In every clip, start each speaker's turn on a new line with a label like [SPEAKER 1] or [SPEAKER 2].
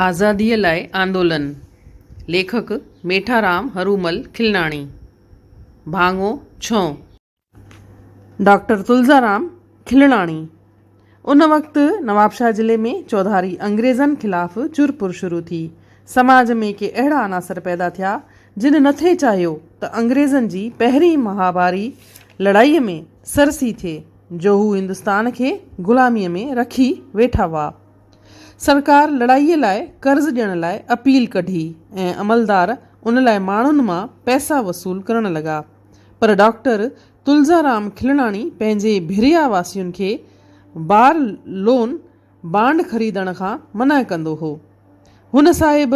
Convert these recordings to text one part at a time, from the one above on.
[SPEAKER 1] آزاديء لاء آندولن، ليکڪ، ميٺارام هرومل کلناڻي، ڀاڱو ڇهون. ڊاڪٽر تلزارام کلڻاڻي، ان وقت نوابشاهه ضلعي ۾ چوڌاري انگريزن خلاف چرپر شروع ٿي. سماج ۾ ڪي اهڙا عناصر پيدا ٿيا، جن نٿي چاهيو ته انگريزن جي پهرين مهاڀاري لڙائيء ۾ سرسي ٿئي، جو هو هندستان کي غلاميء ۾ رکي ويٺا هئا. سرڪار لڙائيء لاء قرض ڏيڻ لاء اپيل ڪڍي ۽ عملدار ان لاء ماڻهن مان پئسا وصول ڪرڻ لڳا. پر ڊاڪٽر تلزارام کلڻاڻي پنهنجي ڀريا واسين کي بار لون بانڊ خريدڻ کان منع ڪندو هو. هن صاحب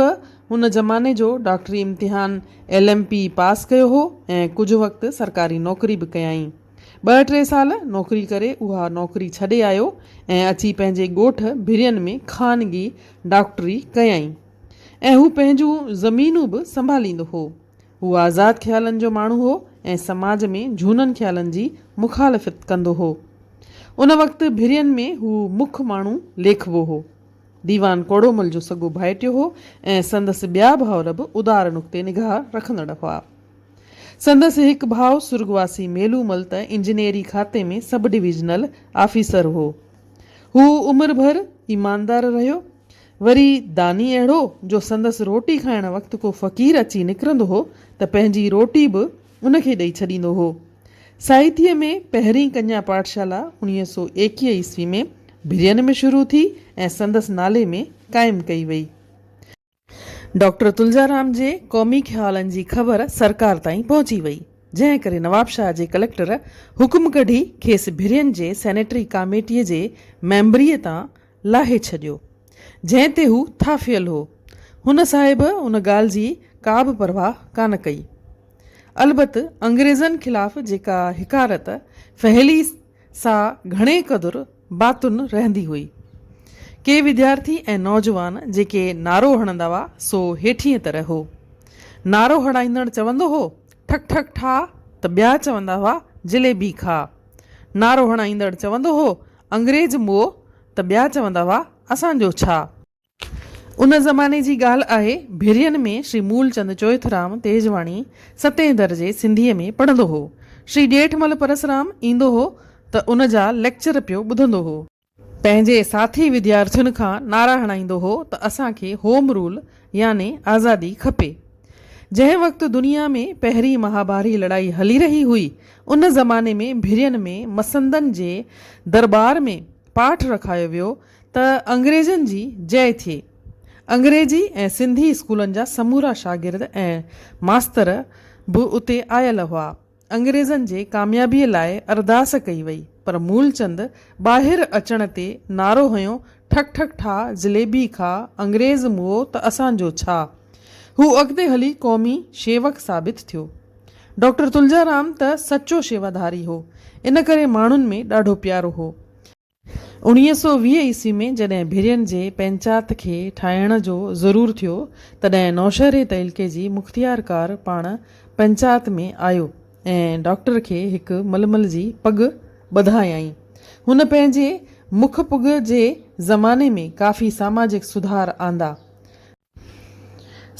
[SPEAKER 1] هن زماني جو ڊاڪٽري امتحان ايل ايم پي پاس ڪيو هو ۽ ڪجهه وقت سرڪاري نوڪري به ڪيائين. ٻه ٽي سال نوڪري ڪري اها نوڪري ڇڏي آيو ۽ اچي پنهنجي ڳوٺ ڀرين ۾ خانگي ڊاڪٽري ڪيائين ۽ هو پنهنجون زمينون به سنڀاليندو هو. هو آزاد خيالن جو ماڻهو هو ۽ سماج ۾ جهونن خيالن جي مخالفت ڪندو هو. ان وقت ڀرين ۾ هو مک ماڻهو ليکبو هو. ديوان ڪوڙومل جو سڳو ڀائٽيو هو ۽ سندس ٻيا ڀائر به ادار نقطي نگاهه رکندڙ هئا. سندس هڪ ڀاء سرڳواسي ميلو مل ته انجنيئري کاتي ۾ سب ڊويزنل آفيسر هو. هو عمر ڀر ايماندار رهيو. وري داني اهڙو جو سندس روٽي کائڻ وقت ڪو فقير اچي نڪرندو هو ته پنهنجي روٽي به ان کي ڏئي ڇڏيندو هو. ساهتيء ۾ پهرين ڪنيا پاٺشالا 1921 عيسوي ۾ ڀرين ۾ شروع ٿي ۽ سندس نالي ۾ قائم ڪئي وئي. ڊاڪٽر تلجارام جي قومي خيالن جي خبر سرڪار تائين پهچي وئي، جنهن ڪري نوابشاهه جي ڪليڪٽر حڪم ڪڍي کيس ڀرين جي سينيٽري ڪاميٽيء جي ميمبريء تان لاهي ڇڏيو، جنهن تي هو ٿاڦيل هو. هن صاحب ان ڳالهه جي ڪا به پرواهه ڪانه ڪئي. البت انگريزن خلاف جيڪا حقارت ڦهلي سا گهڻي قدر باطن رهندي هئي. ڪي وديارٿي ۽ نوجوان جيڪي نعرو هڻندا هئا سو هيٺينء طرح هو. نعرو هڻائيندڙ چوندو هو، ٺڪ ٺڪ ٺا ته ٻيا چوندا هئا، جليبي کاء. نعرو هڻائيندڙ چوندو هو، انگريز موئو ته ٻيا چوندا هئا، اسان جو ڇا؟ ان زماني جي ڳالهه آهي، ڀرين ۾ شري مولچند چوئٿرام تيجواڻي ستين درجي سنڌيء ۾ پڙهندو هو. شري ڄيٺمل پرسرام ايندو هو ته ان جا ليڪچر پيو ٻڌندو هو. پنهنجي ساٿي وديارٿين کان نعرا هڻائيندو هو ته اسان کي هوم رول يعني آزادي کپي. جنهن وقت دنيا ۾ پهرين مهاڀاري لڙائي هلي رهي هئي، ان زماني ۾ ڀرين ۾ مسندن جي درٻار ۾ پاٺ رکايو ويو ته انگريزن جي جئه ٿئي. انگريزي ۽ سنڌي اسڪولن جا سمورا شاگرد ۽ ماستر به اتي آيل هئا. انگريزن جي ڪاميابيء لاء ارداس ڪئي وئي، پر مولچند ٻاهر اچڻ تي نعرو هنيو، ٺڪ ٺڪ ٺا، جليبي کاء، انگريز موئو ته اسان جو ڇا؟ هو اڳتي هلي قومي شيوڪ ثابت ٿيو. ڊاڪٽر تلجارام ته سچو شيواڌاري هو، ان ڪري ماڻهن ۾ ڏاڍو پيارو هو. 1920 عيسوي ۾ جڏهن ڀرين جي پئنچات کي ٺاهڻ جو ضرور ٿيو، تڏهن نوشهري تعلقي جي مختيارڪار پاڻ پئنچات ۾ آيو ۽ ڊاڪٽر کي هڪ ململ جي پڳ ٻڌايائين. هن پنهنجي مک پڳ جي زماني ۾ ڪافي ساماجڪ سڌار آندا.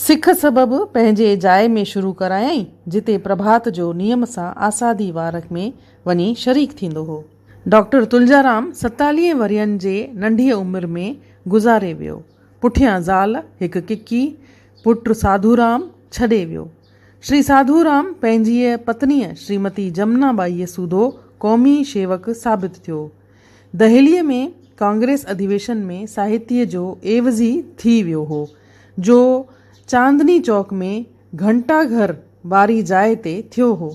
[SPEAKER 1] سک سبب پنهنجي جاء ۾ شروع ڪرايائين، جتي پرڀات جو نيم سان آسادي وار ۾ وڃي شريڪ ٿيندو هو. ڊاڪٽر تلجارام ستاليهه ورهين جي ننڍيء عمر ۾ گذاري ويو. پٺيان زال، هڪ ڪڪي، پٽ ساڌورام ڇڏي ويو. شري ساڌورام پنهنجيء پتنيء شريمتي جمنا ٻائيء سوڌو قومي شيوڪ ثابت ٿيو. دهليء ۾ ڪانگريس اڌيويشن ۾ ساهتيه جو عيوضي ٿي ويو هو، جو چاندني چوڪ ۾ گهنٽا گهر واري جاء تي ٿيو هو.